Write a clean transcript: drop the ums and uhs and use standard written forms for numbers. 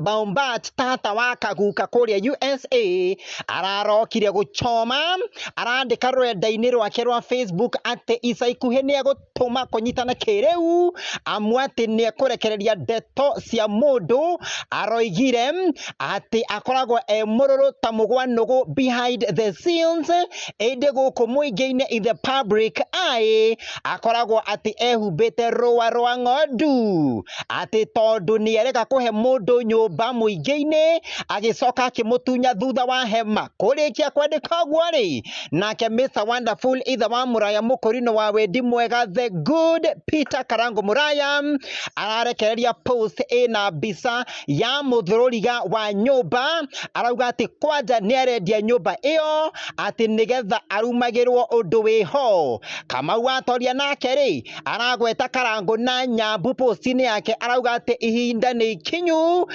Baumbat tata wa kaguka kũrĩa USA ararokire gũchoma, arandĩka rũrenda-inĩ rwake rwa Facebook atĩ ica ikuhĩ nĩ egũtũma kũnyitana kĩrĩu amu atĩ nĩ ekũrekereria ndeto cia mũndũ aroigire atĩ akoragwo e mũrũrũ ta mũgwa nũgũ behind the scenes, ĩndĩ gũkũ mũingĩ-inĩ in the public eye akoragwo atĩ ehumbĩte rũa rwa ng'ondu, atĩ tondũ nĩerega kũhe mũndũ nyũmba mũingĩ-inĩ agĩcoka akĩmũtunya thutha wa hema. Kũrĩkia kwandĩka ũguo rĩ, nake Mr Wonderful ithe wa Mũraya mũkũrinũ wa wendi mwega the good Peter Karango Mũraya ararekereria post ĩna mbica ya mũthũrũriga wa nyũmba, arauga atĩ kwanja nĩarendia nyũmba ĩyo atĩ nĩgetha arumagĩrwo ũndũ wĩho. Kamau atoria nake rĩ aragweta Karangũ na Nyambu post-inĩ yake, arauga atĩ ihinda nĩ ikinyu.